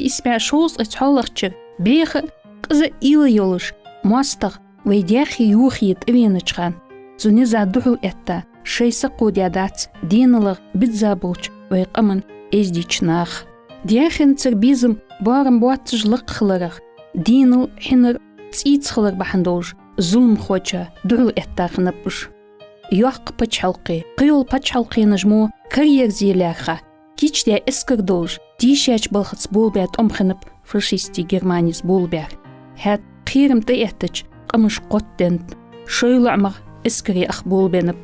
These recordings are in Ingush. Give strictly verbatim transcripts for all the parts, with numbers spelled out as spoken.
ийс бӀаь шовзткъеи цхьоалагӀча шера бӀеха къиза уйла йолаш моастагӀа вай даьхе-юхе тӀавенача хана, цу низа духьал этта, шоай сакхо даьдац деналагӀа бизза болча вай къаман эздийча наха. Даьхенцара безам боарам боацаш лакха хиларах, денал, хьинар цӀийца хилар бахьан долаш зуламхочоа духьал этта хиннаб уж. Йоккха паччахьалкхе, кхыйола паччахьалкхенаш мо караерзе лаьрхӀа, кийчдаь эскар долаш, тийшача балхаца болабаь тӀом хиннаб фашистий Германес болабаьр. ХӀаьта кхерам тӀаэттача къамаш кхоттаденнад, шоай лоӀамах эскаре ах болабеннаб.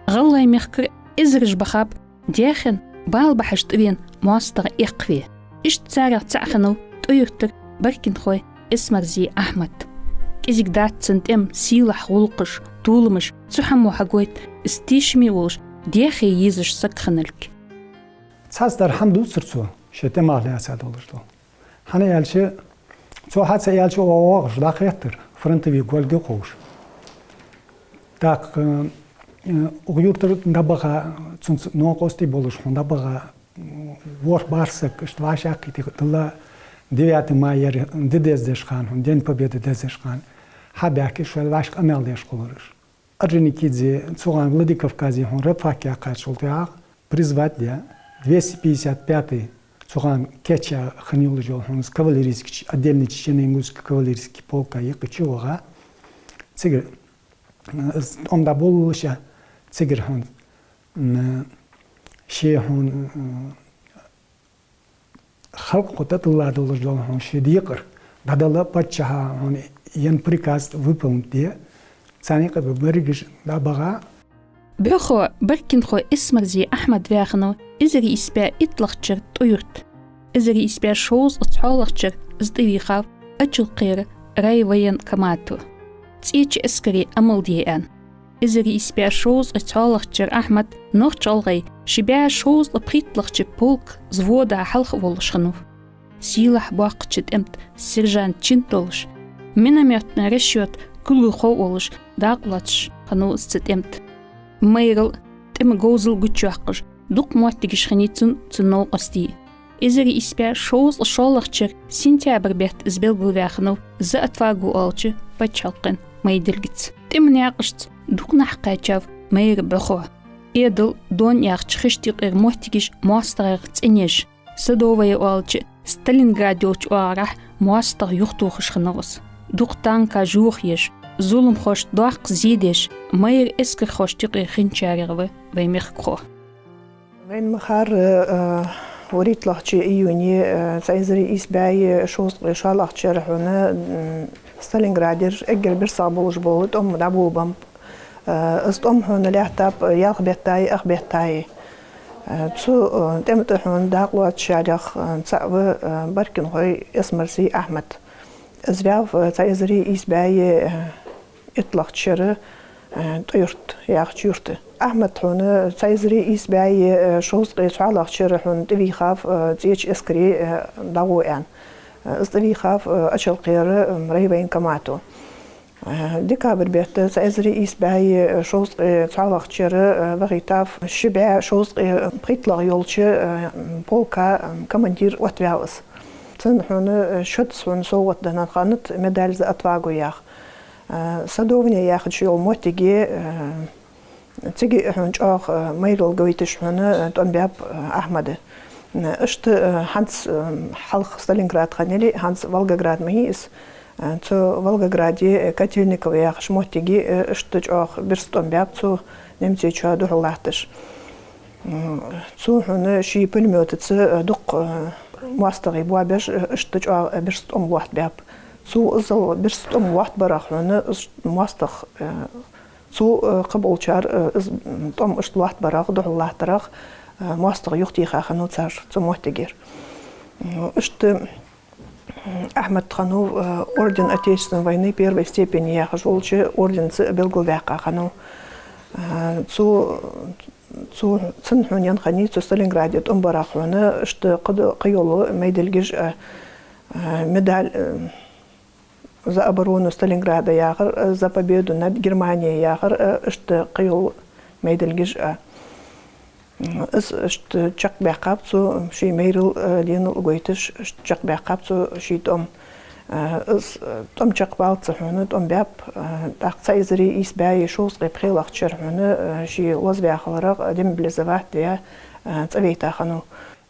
ГӀалгӀай мехкара эзараш бахаб даьхен бала бахьаш тӀавена моастагӀа эккхаве. Иштта царех цаӀ хиннав ТӀой-Юртара Баркинхой Эсмарзий Ахьмад. КӀезига дац цун тӀема сийлахь гӀулакхаш, толамаш, цу хӀамо хьагойт из тешаме волаш, даьхе езаш саг хинналга. Цхьаццадар хӀама дувцар цо, ший тӀемах лаьца долаш дола. ХӀана аьлча, цо хьа ца аьлча, оагӀув дӀахеттар, фронтовик волга ховш. ТӀаккха, э, укх юртара дӀабаха, цунца новкъостий болаш хьона дӀабаха, м, ворхӀ-бархӀ саг, иштта вӀашагӀкхийтта дилла, девятое мая яр, ди дездеш хана хьона, День Победы дездеш хана, хьабаьхкаш, шоайла вӀашка къамаьл деш хулар уж. Орджоникидзе, цу хана Владикавказе хьона рабфак яьккхачул тӀехьагӀа призвать даь, двести пятьдесят пятый, цу хана кийчъяь хинна йолаш йола хьона из кавалерийский, отдельный чечено-ингушский кавалерийский полка юкъе чуваха, цигара, э, из тӀом дӀаболалуш а, цигара хьона, м, ше хьона, м, халкъа тӀатилла долаш дола хьона ший декхар дӀадала, паччахьа хьона енна приказ выполнить де, царна юкъе берригаш дӀабаха. БӀухо Баркинхой Эсмарзий Ахьмад ваь хиннав эзар ийс бӀаь итталагӀча шера ТӀой-Юрта. Эзар ийс бӀаь шовзткъеи цхьоалагӀча шера из тӀавийхав Ачалкхера райвоенкомато, ЦӀеча эскаре амал де аьнна. Эзар ийс бӀаь шовзткъеи цхьоалагӀча шера Ахьмад Нохч-ГӀалгӀай ши бӀаь шовзткъеи пхийтталагӀча полка взвода хьалха волаш хиннав. Сийлахь боккхача тӀема тӀа сержанта чин долаш, миномётни расчёта кулгахо волаш дакъа лоацаш хиннав из цу тӀема тӀа. Майрал, тӀема говзал гучайоаккхаш, дукха моттигаш хиннай цун цу новкъостий. Эзар ийс бӀаь шовзткъеи шоллагӀча шера сентябрь бетта из белгалваь хиннав «За отвагу» оалача паччахьалкхен майдилгаца. ТӀема наькъашца дукха нах кхаьчав майра БӀухо. Эдал, Дон яхача хишта юкъера моттигаш моастагӀех цӀенъеш, Садовое оалача Сталинград йолча оагӀорахьа моастагӀа юхатохаш хиннав из. Дукха танкаш йохаеш, зуламхошта доккха зе деш, майра эскархошта юкъе хинначарех ва вай мехкахо. Вайна ма харра, э, вурийтталагӀча июне, э, цхьа эзар ийс бӀаь шовзткъеи шоллагӀча шера хьона, м, Сталинградера эггара бирсагӀа болаш бола тӀом дӀаболабеннаб. Э, из тӀом хьона лаьттаб ялх бетта а, ах бетта а. Э, цу, э, тӀема тӀа хьона дакъа лоацачарех, э, цаӀ ва, э, Баркинхой Эсмарзий Ахьмад. Из ваьв, э, цхьа эзар ийс бӀаь, э, итталагӀча шера, э, ТӀой-Юрт яхача юрта. Ахьмад хьона цхьа эзар ийс бӀаь, э, шовзткъеи цхьоалагӀча шера хьона тӀавийхав, э, ЦӀеча эскаре, э, дӀагӀо аьнна. Э, из тӀавийхав, э, Ачалкхера, э, райвоенкомато. Э, декабрь бетта цхьа эзар ийс бӀаь шовзткъеи цхьоалагӀча шера, э, вахийтав ши бӀаь шовзткъеи пхийтталагӀа йолча, э, полка, э, командир оттаваьв из. Цунна хьона, э, шозза хьона совгӀат денна хиннад медаль «За отвагу» яха. Э, Садовое яхача йола моттиге, э, цига а хьона чӀоагӀа, э, майрал гойташ хьона, э, тӀом баьб, э, Ахьмада. Э, иштта, э, хӀанз, э, хьалха Сталинград хиннай, хӀанз Волгоград ма йий из. Э, цу Волгограде, э, Котельниково яхача моттиге, э, иштта чӀоагӀа бирса тӀом баьб цо немцочоа духьал латташ. М, цо хьона ший пулемётаца, э, дукха, э, моастагӀий боабеш, э, иштта чӀоагӀа, э, бирса тӀом лоаттабаьб. Цо иззал бирса тӀом лоаттабарах хьона из моастагӀа, э, цо, э, кхыболчар, э, из, м, тӀом иштта лоаттабарах, духьал латтарах, э, моастагӀа юхатеха хиннав цар цу моттигера. М, иштта Ахьмад хиннав, э, орден Отечественной войны первой степени яхаш волча орденца белгалваьккха хиннав. Э, цо, цо, цунна хьона енна хиннай цу Сталинграде тӀом барах хьона иштта кхыйола майдилгаш а, э, медаль, э, «За оборону Сталинграда» яхар, э, «За победу над Германией» яхар, э, иштта кхыйола майдилгаш а. Из иштта чакхбаьккхаб цо ший майрал, э, денал гойташ, иштта чакхбаьккхаб цо ший тӀом. Э, из, э, тӀом чакхбаьлча хьона, тӀом баьб, э, тӀаккха цхьа эзари ийс бӀаьи шовзткъеи пхелагӀча шера хьона, э, ше лозаваь хиларах, демобилизовать даь, э, цӀавайта хиннав.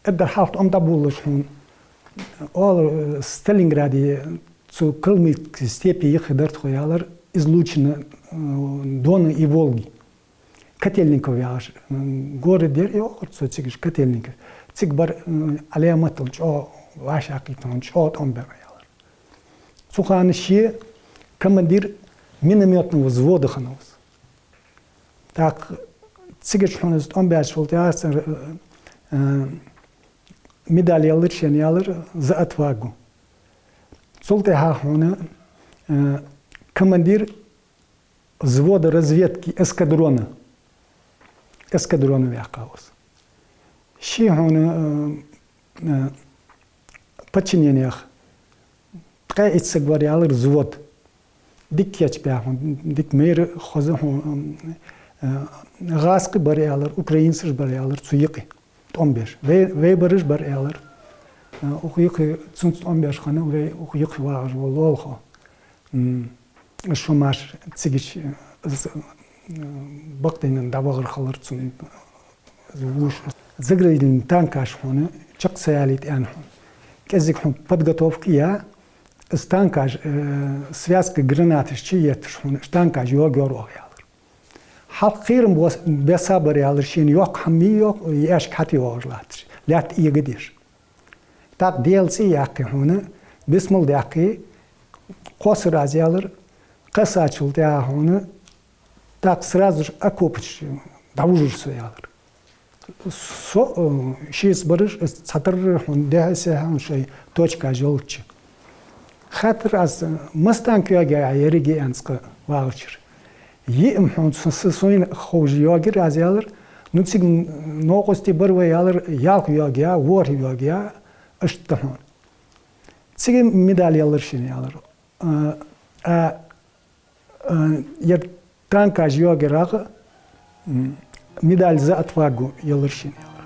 Эддар хьалха тӀом дӀаболалуш хьона, оалар, э, Сталинграде цу Калмыцкой степи юххе дар тхо, аьлар, излучина, э, Дона и Волги. Котельников яхаш, м, город яр, йоахар цо цига, Котельников. Цига бар, м, Ӏаламатал чӀоагӀа вӀашагӀкхийтта хьона, чӀоагӀа тӀом баьб, аьлар. Цу хана ше командир миномётного взвода хиннав из. ТӀаккха цигача хьона из тӀом баьчул тӀехьагӀа цар, э, э, медаль ялар шийна, аьлар, «За отвагу». Цул тӀехьагӀа хьона, э, командир взвода разведки эскадрона. Эскадрона ваьккхав из. Ше хьона, э, э, подчинениях ткъаь итт саг вар, аьлар, взвод. Дика кийчбаь хьона, дика майра хоза хьона, э, гӀазкхий бар, аьлар, украинцаш бар, аьлар, цу юкъе тӀом беш. Вай, вай бараш бар, аьлар. Э, укх юкъе цунца тӀом беш хиннав вай укх юкъе вагӀаш вола лоалахо. М, шо маьрша цигача, э, бакъдийнан дӀавахар хилар цун, э, вуш. Заградительни танкаш хьона чакх ца ялийта аьнна хьона. КӀезига хьона подготовка яь, из танкаш, э, связка гранаташ чу етташ хьона, уж танкаш йоагайора оаха, аьлар. Хьалха кхерам бос-, бесса бар, аьлар, шийна йоккха хӀама ма йоагӀа, е аьшк хьатӀайоагӀаш латташ, лаьтта эгадеш. ТӀаккха Даьла цӀи яьккхе хьона, бисмал даьккхе, кхоссар аз, аьлар, кхессачул тӀехьагӀа хьона, тӀаккха сразу же окопаш чу дӀавужар со, аьлар. Со, э, шийца бараш, э, цхьатарра хьона дехьа-сехьа хьона шоай точкаш йолча. Хаьттар аз, э, масса танк йоагаяьй еррига аьнна цкъа вагӀачар. Йиъ-м хьона со, со, сона ховш йоагаяр аз, аьлар, ну цига новкъостий бар вай, аьлар, ялх йоагаяь, ворхӀ йоагаяь, иштта хьона. Цига медаль ялар шийна, аьлар. А, а, а, ер танкаш йоагаяр, м, медаль «За отвагу» ялар шийна, аьлар.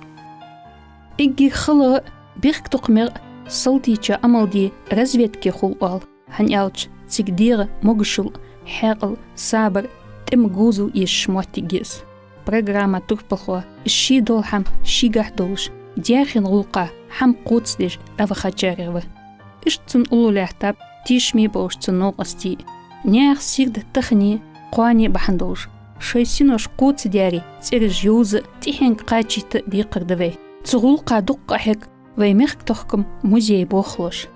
Эггара хала а, бехктокхаме а салтийча Ӏамал де разведке хул оал, хӀана аьлча цига дегӀа могашал, хьаькъал, сабар, тӀема говзал эшаш моттиг я из. Программа турпалхо из ший дола хӀама шийгахьа долаш, даьхен гӀулакха хӀама кхоацадеш дӀавахачарех ва. Иштта цун уллув лаьттаб тешаме болаш цун новкъостий. Наьха сийрда тахане, кхоане бахьан долаш, шоай синош кхоацадаьрий цӀераш йовза а, тӀехьенга кхачийта а декхар да вай. Цу гӀулакха дукха къахьег вай мехка тохкама музея болхлоша.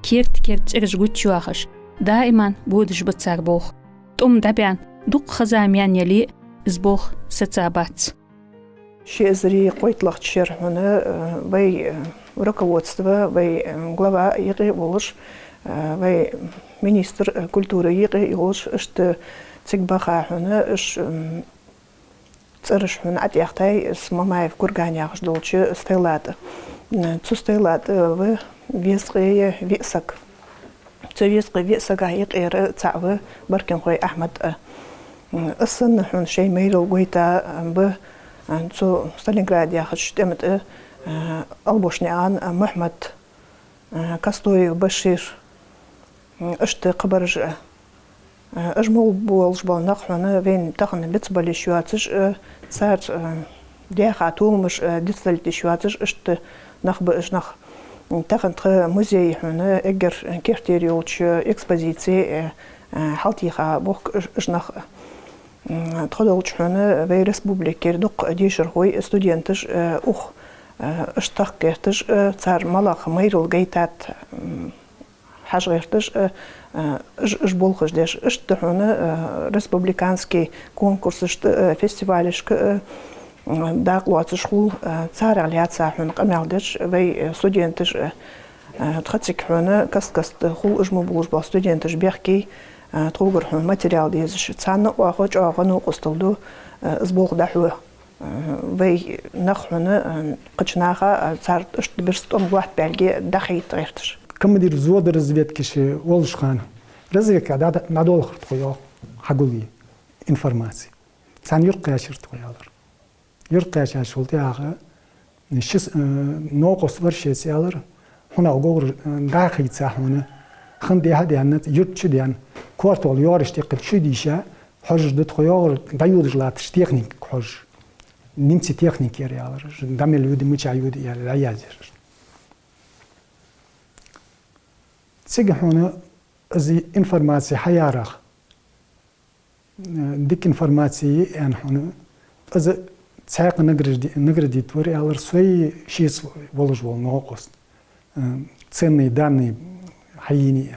Керта-керта цӀераш гучайоахаш, даиман бодаш ба цар болх. ТӀом дӀабаьнна дукха ха-зама яьнна яле а, из болх сецабац. Ши эзари кхойтталагӀча шера хьона, э, вай, э, руководство, вай, э, глава юкъе а волаш, э, вай министр, э, культуры юкъе а йолаш, иштта цига баха хьона, уж, м, цӀераш хьона ӀотӀаьхтай, из Мамаев курган яхаш долча стелла тӀа. М, цу стелла тӀа ва везткъеи виъ саг. Цу везткъеи виъ сага юкъера цаӀ ва Баркинхой Ахьмад а. М, из санна хьона шоай майрал гойта, а, ба, а, цу Сталинград яхача тӀема тӀа, а, Албошнаькъан, а, Мухьмад, а, Костоев Башир, м, иштта кхыбараш а. А, уж мел болаш бола нах хьона вайна тахан бицбала йиш йоацаш а, цар, а, даьха толамаш, а, дицдалийта йиш йоацаш, иштта нах ба уж нах. Тахан тха музее хьона эггара керттера йолча экспозице, а, а, хьалтӀайоагӀа бохк уж, уж нах. М, тхо долча хьона вай республикера дукха дешархой, студенташ, а, ух, а, уж тахка гӀерташ, а, цар малагӀа майрал гайтад, м, хьажа гӀерташ, э, э, уж, уж болхаш деш, иштта хьона, э, республиканский конкурсашта, э, фестивалашка, э, м, дакъа лоацаш хул, э, царех лаьца хьона къамаьл деш, вай, э, студенташ, э, э, тха цига хьона каст-каста хул уж мо болаш бола студенташ бехке, э, тхогара хьона материал дезаш. Царна оаха чӀоагӀа новкъостал ду, э, из болх дӀахьо. Э, вай нах хьона, э, кхыча наха, э, цар иштта бирса тӀом лоаттабаьлга дӀахайта гӀерташ. Командир взвода разведки ше волаш хана, разведка дӀа-, дӀадолхар тхо, йоах, хьагулъе информаци. Царна юхакхаьчар тхо, аьлар. Юрт кхаьчачул тӀехьагӀа ши с-, э, новкъост вар шийца, аьлар, хьунагӀа говр, э, дӀахийца хьона, хин дехьа а даьнна, юрта чу а даьнна, корта вола йоараш тӀекхийтта чу дийша, хьожаш да тхо йоагӀар, дӀайодаш латташ техникага хьожаш. Немций техника яр, аьлар, дӀа мел йода, мичахьа йода, аьле, дӀаязъяьр. Цига хьона из информаци хьаярах, э, дика информаци я аьнна хьона, из цхьаькха награжди-, наградить вар, аьлар, со а шийца волаш вола новкъост, э, ценные данные хьаенай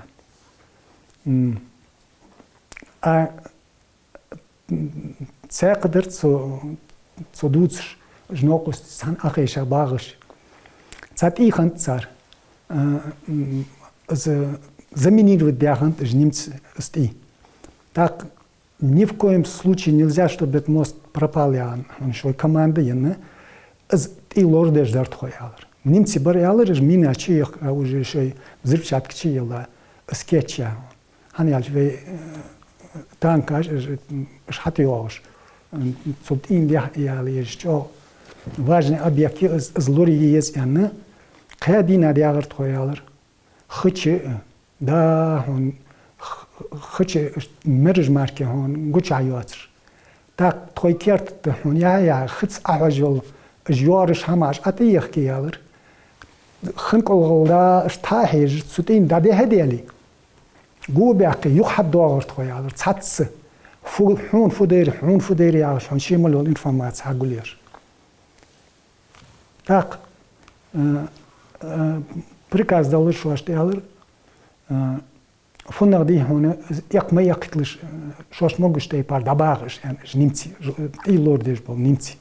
аьнна. М. А цхьаькха дар цо, цо дувцаш, уж новкъостий цхьана Ӏохайша багӀаш. Цхьа тӀий хиннад цар, а, м, из заминировать даь хиннад уж немций из тӀий. Так ни в коем случае нельзя, чтобы этот мост пропал, яхаш хьона шоай команда енна, из тӀий лорадеш дар тхо, аьлар. Немций бар, аьлар, уж мина чуехка, а, уже шоай взрывчатка чуйилла, из кийчъяь. ХӀана аьлча вай, э, танкаш, уж, уж хьатӀайоагӀаш, э, цу тӀийна дехьа яла езаш чӀоагӀа важный объект я, из, из лораеш я аьнна, кхаь дийнахьа даьгӀар тхо, аьлар. Хи чу, э, да хьона, х-, хи чу, э, мераж мара хьона гучахьа йоацаш. Так тхоай керта тӀа хьона яхьа-яхьа хица Ӏохьожаш йола уж йоараш, хӀамаш ӀотӀаехка, аьлар. Хин кӀалгӀал да, уж тӀахьежаш, цу тӀийна дӀадехьа а даьле, го баьккхе, юха хьатӀадоагӀар тхо, аьлар, цхьацца. Фу, хьона фу дайра, хьона фу дайра яхаш, хьона ше мел йола информаци хьагулъеш. Так, э, э, приказ далар шоашта, аьлар, э, фуннагӀа дий хьона, эккха ма эккхийталаш, э, шоашта могаш тайпара дӀабагӀа уж, аьнна, уж немций, ж-, тӀий лорадеш бола немций.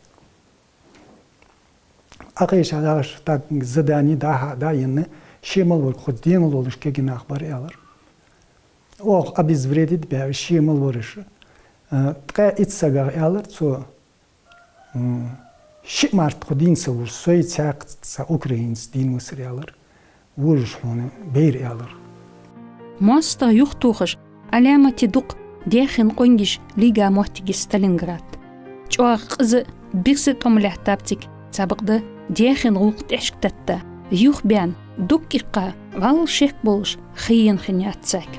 Ӏохайша дагӀаш, так, задани дӀа-хьа дӀаенна, ше мел волга, хӀанз денал долаш кегий нах бар, аьлар. Оаха обезвредить баь, ше мел вар уж. Э, ткъаь итт сагах, аьлар цо, м, шиъ март тхо дийна ца вувш, со а цхьаькха цхьа украинец дийна висар, аьлар. Вожаш хьона байра, аьлар. МоастагӀа юхатохаш, Ӏаламате дукха даьхен къонгаш лийга моттиг я Сталинград. ЧӀоагӀа къиза, бирза тӀом лаьттаб цига, цхьабакъда даьхен гӀулакх тӀехьашка тетта. Юхабаьнна, дукха иккха, вӀалла шек болаш, хайена хиннаяц цаьрга.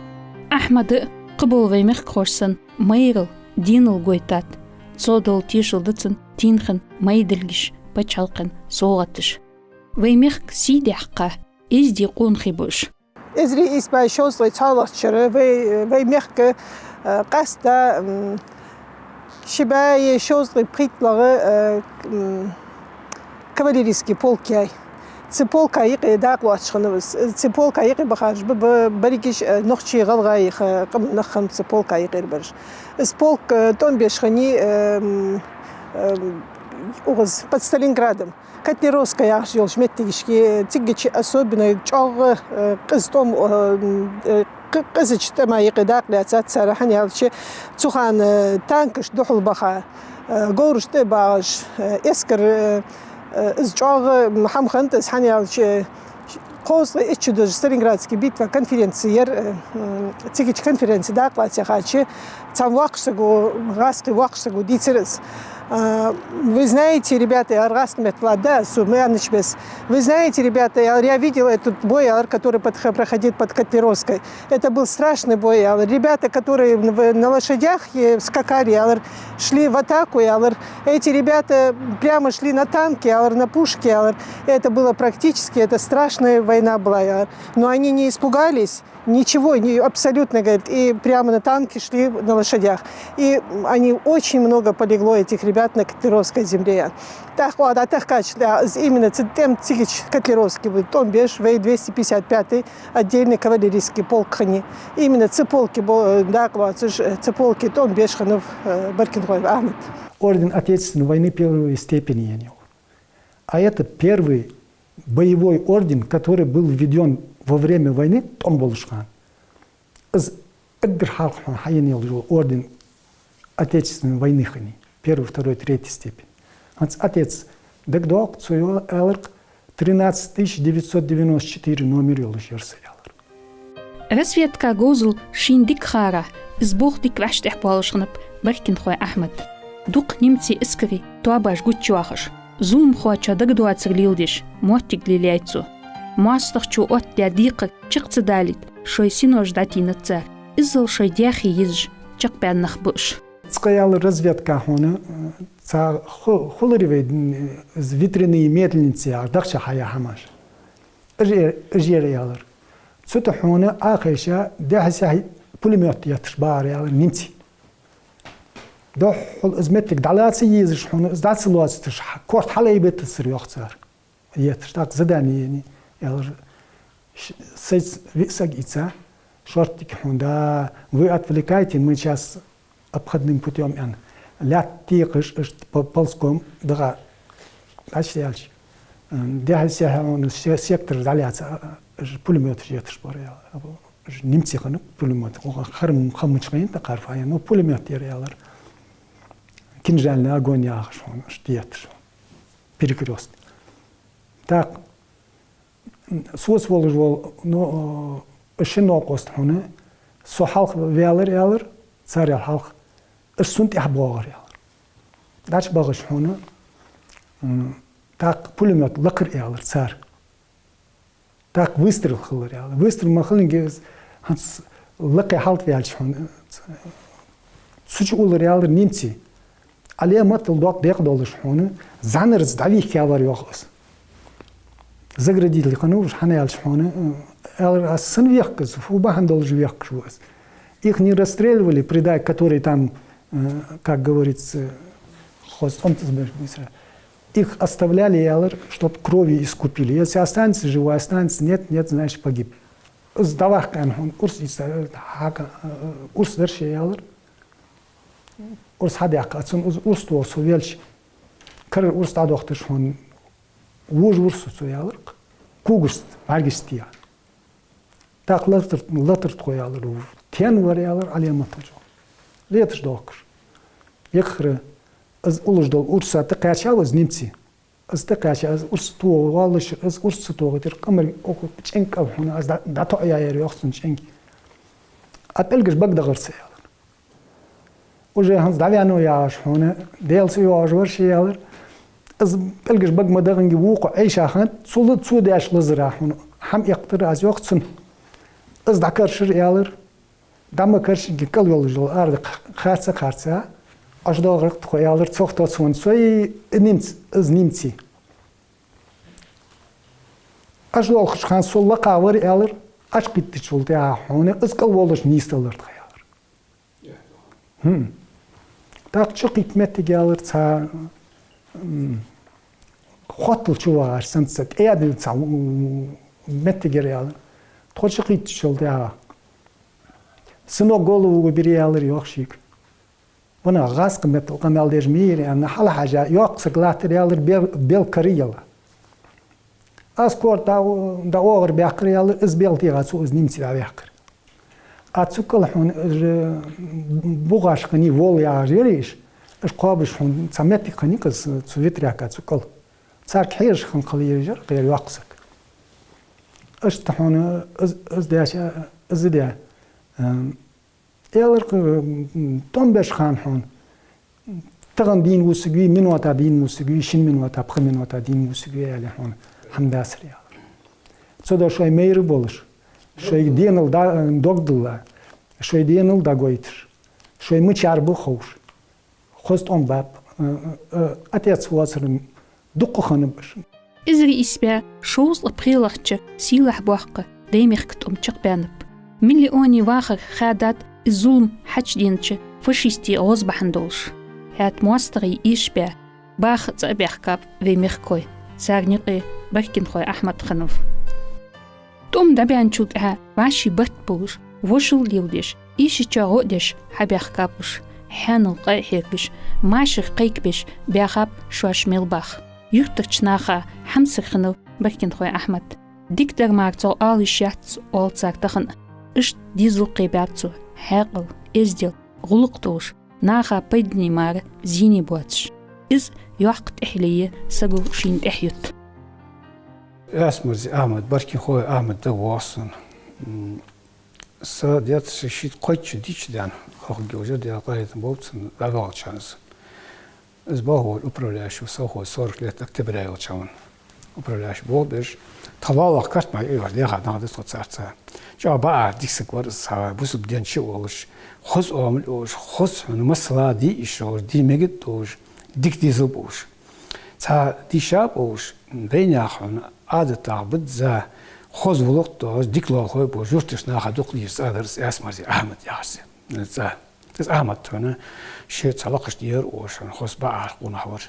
Ахьмада а, кхы бола вай мехкахоша санна, майрал, денал гойтад. Цо дола тешал да цунна тийна хинна майдилгаш, паччахьалкхен совгӀаташ. Вай мехка сий даьккха, эздий къонахий ба уж. Эзар ийс бӀаь шовзткъеи цхьоалагӀча шера вай, вай мехка, э, къаьстта, м, ши бӀаь шовзткъеи пхийттлагӀа, э, м, кавалерийский полк яьй. Цу полка юкъе дакъа лоацаш хиннав из. Цу полка юкъе бахаш ба, ба, берригаш, э, нохчий, гӀалгӀай, ха, къаман нах хиннаб цу полка юкъера бараш. Из полк, э, тӀом беш хиннай, э, м, э, укхаза под Сталинградом. Котлеровская яхаш йолча моттигашка, цигача особенно чӀоагӀа, э, къиза тӀом, э, э, къи-, къизача тӀема юкъе дакъа лаьцад цар, хӀана аьлча, цу хана, э, танкаш духьал баха, э, говраш тӀа а багӀаш, э, эскар, э, э, из чӀоагӀа, м, хӀама хиннад из, хӀана аьлча, кхузткъеи итт шу долаш Сталинградская битва, конференци яр, э, м, цигача конференце дакъа лаца яхача, цхьан воккхача саго, гӀазкхий воккхача саго дийцар из. А, вы знаете, ребята, аьлар, гӀазкхий меттала да, со ма аьннача бесса. Вы знаете, ребята, аьлар, я видел этот бой, аьлар, который под-, проходил под Котлеровской. Это был страшный бой, аьлар. Ребята, которые в-, на лошадях, э, скакали, аьлар, шли в атаку, аьлар. Эти ребята прямо шли на танки, аьлар, на пушки, аьлар. Это было практически, это страшная война была, аьлар. Но они не испугались. Ничего, не, абсолютно, говорит, и прямо на танки шли на лошадях. И они, очень много полегло этих ребят на Котлеровской земле. Так вот, а так качество, а, именно ц-, тем цигача Котлеровский был, тӀом беш, вай двести пятьдесят пятый отдельный кавалерийский полк хиннай. Именно цу полке бо-, дакъа лоацаш, цу полке тӀом беш хиннав, э, Баркинхоев Ахьмад. Орден Отечественной войны первой степени я у него. А это первый боевой орден, который был введён во время войны, тӀом болаш хана. Из эггара хьалха хьона хьаена йола орден Отечественной войны хиннай, первой, второй, третьей степени. ХӀанз отец дагадоагӀа, цо йо-, аьлар-кх, тринадцать тысяч девятьсот девяносто четыре номер йолаш яр са, аьлар. Разведка говзал шийна дика хаарахьа, из болх дика вӀаштӀехьбоалаш хиннаб Баркинхой Ахьмад. Дукха немций эскаре тоабаш гучайоахаш, зуламхочоа дагадоацар леладеш, моттиг лелаяьй цо. МоастагӀчо оттадаь декхар чакх ца далийта, шоай синош дӀатийнад цар. Иззал шоай даьхе езаш чакхбаьнна нах ба уж. Цкъа аьлар разведка хьона, цхьа ху-, хулар вай, м, из ветряные мельницы яхаш, дахча хьаяь хӀамаш. Уж ер-, уж ер аьлар. Цу тӀа хьона Ӏохайша дехьа-сехьа пулемёт етташ багӀар аьлар немций. Духхьал из моттиг дӀалаца езаш хьона, из дӀа ца лоацаш, корта хьалъайбеттацар йоах цар. Етташ, тӀаккха задани енай, аьлар, ш-, сайца виъ саг ийца, шорттига хьона, да, вы отвлекаете, мы сейчас обходным путём, аьнна. Лаьтта текхаш, иштта по-, ползком дагӀа дӀачудаьлча, м, дехьа-сехьа хьона се-, сектор дӀалаьца, а, а, уж пулемёташ етташ бар, аьлар. Уж немций хиннаб пулемёт, укхо хара м-, ха мича хиннад тӀаккха, фу яр, ну, пулемёт яр, аьлар. Кинжальный огонь яхаш хьона, иштта етташ. Перекрёсток. ТӀаккха соца волаш вола, ну, э, ши новкъост хьона, со хьалха ваьлар, аьлар, царел хьалха, уж сона тӀехьа боагӀар, аьлар. ДӀачубагӀаш хьона, м, тӀаккха пулемёт лакхар, аьлар, цар. ТӀаккха выстрел хилар, аьлар. Выстрел ма хиллинге, из хӀанз лакхе хьалтӀаваьлча хьона, цу чу уллар, аьлар, немций. Ӏаламатал доккха декъа долаш хьона, зӀанарца дӀавихкавар йоах из. Заградитель хиннав уж, хӀана аьлча хьона, аьлар, аз сенна вехк из, фу бахьан долаш вехкаш ва из. Их не расстреливали, предателей, которые там, э, как говорится, хоза тӀом тӀазбеш бисра. Их оставляли, аьлар, чтоб кровью искупили. Если останется живой, останется, нет, нет, значит, погиб. Из дӀаваккха аьнна хьона, урс ийца, хьака, э, урс дарши, аьлар. Урс хьадаьккха, а цун уз-, урс тохаш со велча, карара урс дӀадохийташ хьона, вож вар со цо, аьлар, когашца, бӀаргашца тӀа. ТӀаккха латар-, латар тхо, аьлар, тен вар, аьлар, Ӏаламатал чӀоагӀа. Леташ дохкаш. Якхара, из уллаш дола урс тӀакхаьчав из немций. Из тӀакхаьча, из урс тохаш валлаш, из урс ца тохийтар, къамарг укх чӀенга кӀал хьона, из дӀа-, дӀатоӀаяьяр йоах цун чӀенг. А пӀелгаш багадахар цо, аьлар. Уже хӀанз дӀаваьннав яхаш хьона, Даьла цӀи йоагӀаш вар ше, аьлар. Из пӀелгаш бага ма даханге вокхо Ӏайша хиннад, цул а цо деш лазар хьона, хӀама эккхийтар аз йоах цунна. Из дӀакаршар, аьлар. ДӀа ма каршинге, кӀал йолаш йола арадаьккха харца-харца, ӀочудоагӀар-кх тхо, аьлар, цох тоцвенна цо, и немц-, из немций. Ӏочудолхача хана со лакха вар, аьлар, Ӏочукхийттачул тӀехьагӀа хьона, из кӀал волаш нийсделар тха, аьлар. ХӀм. ТӀаккха чукхийтта моттиг, аьлар, цхьа, м, хоттал чувагӀаш санна, цхьа тӀаьда цхьа, м, моттиг яр, аьлар. Тхо чукхийттачул тӀехьагӀа сынок голову убери, аьлар, йоах шийга. Ванах гӀазкхий меттала къамаьл деш ма йий ер, аьнна, хьалхьежа, йоккха саг латтар, аьлар, бел-, белгала кара яла. Аз корта дӀа-, дӀаоагӀарбаьккхар, аьлар, из бел тӀехьа цо из немций дӀаваьккхар. А цу кӀала хьона, уж бугӀаш хиннай, вол яхаш яр уж, уж кхоабаш хьона, цхьа моттиг хиннай-кх из, цу ветряка цу кӀала. Царга хьежаш хинна хила езаш яр-кх ер йоккха саг. Иштта хьона из, из деш, из де, ам, аьлар-кх, м, тӀом беш хана хьона, тахан дийна вусаргвий, минота дийна вусаргвий, шин минота, пхи минота дийна вусаргвий, аьле хьона, хӀама дацар, аьлар. Цудухьа шоай майра болаш, шоай денал да-, догдилла, шоай денал дӀагойташ, шоай мичара ба ховш, хоза тӀом баьб, э, э, отец воацар дукха хиннаб уж. Эзар ийс бӀаь шовзткъа пхелагӀча сийлахьа боккха Веймехка тӀом чакхбаьннаб. Миллиони вахар хаьдад из зулам хьачуденача фашистий гӀоз бахьан долаш. ХӀаьта моастагӀий эшабаь, баха цӀа а баьхкаб Веймехкахой, царна юкъе Баркинхой Ахьмад хиннав. ТӀом дӀабаьнначул тӀехьагӀа вӀаший барт болаш, вошал леладеш, эшачоа гӀо а деш хьабаьхкаб уж, хьаьнал къа а хьербеш, машар кхайкабеш баьхаб шоаш мел баха. Юртарча наха хьамсара хиннав Баркинхой Ахьмад. Дикадар мара цох ала йиш яц, оал цар тахан а. Иштта дезал кхебаьб цо, хьаькъал, эздел, гӀулакх долаш, наха пайдане мара зене боацаш. Из йоккха тӀехьале я саго шийна тӀехьа ютта. Асмурзи Ахьмад, Баркинхой Ахьмад да воагӀа сона. М, са деций шийтта-кхойтта шу дийцача даьнна, хахагилжа Даьла къахетам болба цунна, дӀаваьлча хана из. Из болхлой управляющий совхоза «Сорок лет октября» йолча хана управляющий болх беш. Тха лоалахь карт мара ювар, дехар нах да тхо царца. ЧӀоагӀа бакъдар дика саг вар из, цхьа бусалба дин чу а волаш, хоза оамал а йолаш, хоза хьона масала дийша йолаш, де мегаш а долаш, дика дезал болаш. Цхьа дийша а болаш, вайнаьха хьона Ӏадатах бизза, хоза гӀулакх долаш, дика лоалахой болаш, юртарча наха дукха дезаш цӀа дар из, Ясмарзий Ахьмад яхаш цӀа. Из Ахьмад хьона ший цхьа лакхаш дера оаш, хьона хоза бакъдар къонах вар.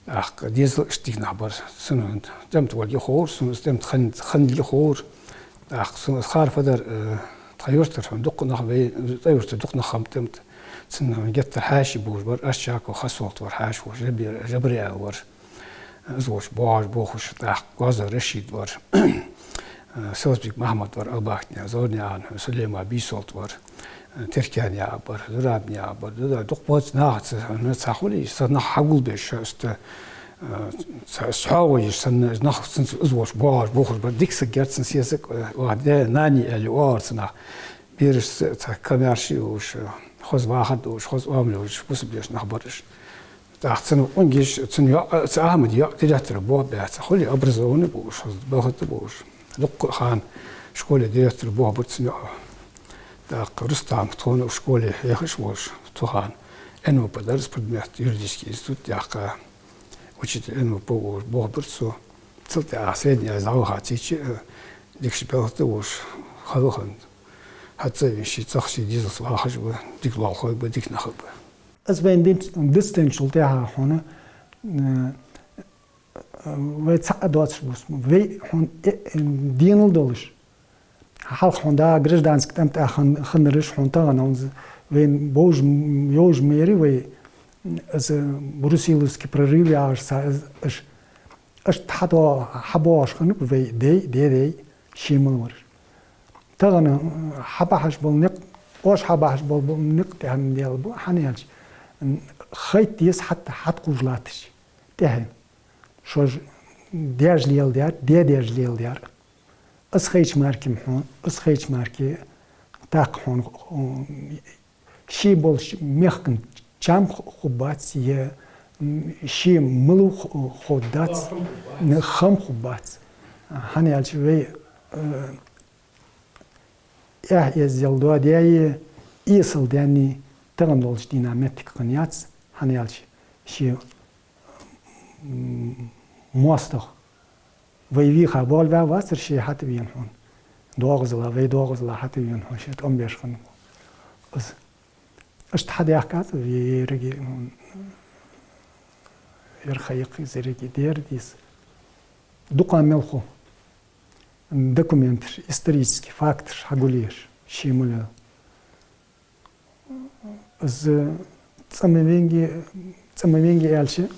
ТӀаккха дезал а иштта дика нах бар. Цунна тӀем тӀа валга ховра, сона из тӀем тӀа хинна, хинна валга ховра. ТӀаккха сона из харфадар, э, тха юртара хьона дукха нах вай, тӀа юртара дукха нах хиннаб тӀем тӀа. Цунна геттара хьаьший болаш бар, Арчаков Хасолта вар хьаьша, Жабир-, Жабриал вар. Из волча богӀаш бохаш, тӀаккха Гоза Рашид вар, Селсбик Махьмад вар, Албахтне, Зорне Ан, Сулейма Бийсолт вар, Теркяне а бар, Зурабне а бар. Да, да, дукха боаца нахаца, ну, цхьа хулий, са нах хьагулбеш, ша иштта, э, цхьа, схьогӀийш санна, нах цунца из волча богӀаш бохаш бар, дика саг яр цун сесаг, э, ва де, нани аьле оалар цу наха. Бераш цхьа камаьрша йолаш, хоза вахар долаш, хоза оамал йолаш, бусалба дешаш нах бар уж. ТӀаккха цун къонгаш, цун йоӀ, цу Ахьмада йоӀ директора болх баьб, цхьа хулий образованный ба уж, хоза белхатта ба уж. Дукха хана школе директора болх бир цун йоӀ. ТӀаккха Рустам тхона школе хьехаш волаш, цу хана Н В П дар из предмет, юридический институт, тӀаккха учитель Н В П волаш болх бир цо. Цул тӀехьагӀа Средняя Азия ваха цига, э, дикача белхатта волаш хала хиннад. ХӀанз а вай ший цӀагӀа ший дезалца вахаш ва, дика лоалахой ба, дика нах ба. Из вайна дин-, дицденначул тӀехьагӀа хьона, э, вай цхьа а доацаш бус. Вай хьона, э, денал долаш. Хьалха хьона да гражданский тӀем тӀа хин-, хиннараш хьона тахан, вайна бовш, йовш мери вай, из Брусиловский прорыв яхаш цхьа из, аш, аш хьадо-, хьабоагӀаш хиннаб вай даьй, даь-даьй, ший мел вараш. Тахан хьабахьаш бола никъ, оаш хьабахьаш бола, бола никъ тӀехьа ма дела ба, хӀана аьлча, хайта деза хьат-, хьатӀакхувш латташ тӀехьа. Шоаш даьша леладаьр, даь-даьша леладаьр. Из хайча мара-кх хьона, из хайча мара-кх тӀаккха хьона, м, ший болча мехка чам ху-, хургбац, е, м, ше малав ху-, хургдац, хам хургбац. ХӀана аьлча вай, э, эхь-эздел доадаьй, эсала даьннай, тахан долча дийнахьа моттиг хиннаяц, хӀана аьлча ший, м, моастагӀа вай вийха болх баь вацар ше хьатӀавена хьона. ДоагӀазло, вай доагӀазло хьатӀавена хьона, ше тӀом беш хиннав из. Иштта хьадаьхкад ер, еррига, м, ер ха я-кх из, еррига дера деза. Дукха мел хул документаш, исторически факташ хьагулъеш, ше мел ваьв. Из цӀа ма венге, цӀа ма венге аьлча,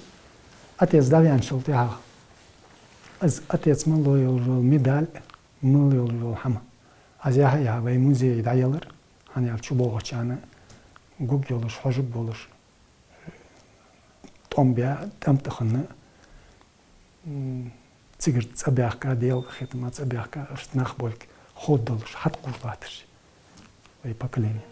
отец дӀаваьнначул тӀехьагӀа, из отец мел ло йолаш йола медаль, мел ло йолаш йола хӀама, аз яхьа-яхьа вай музее дӀаелар, хӀана аьлча чубоагӀачарна гург йолаш, хьожаргболаш, тӀом баь, тӀем тӀа хинна, м, цигара цӀабаьхка, Даьла къахетама цӀабаьхка, иштта нах болга ховргдолаш, хьатӀакхувш латташ вай поколени.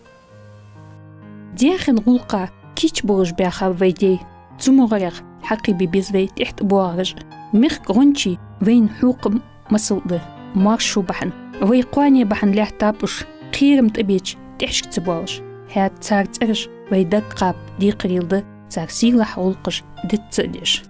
Даьхен гӀулакха кийча болаш баьхаб вай даьй. Цу мугӀарех хьакхебе беза вай тӀехьа тӀабоагӀараш. Мехка гӀончий вайна хьокха масал да. Моаршо бахьан, вай кхоане бахьан лаьттаб уж, кхерам тӀабеча тӀехьашка ца боалаш. ХӀаьта цар цӀераш вай дагга кхаба декхарийла да, цар сийлахь гӀулакхаш диц ца а деш.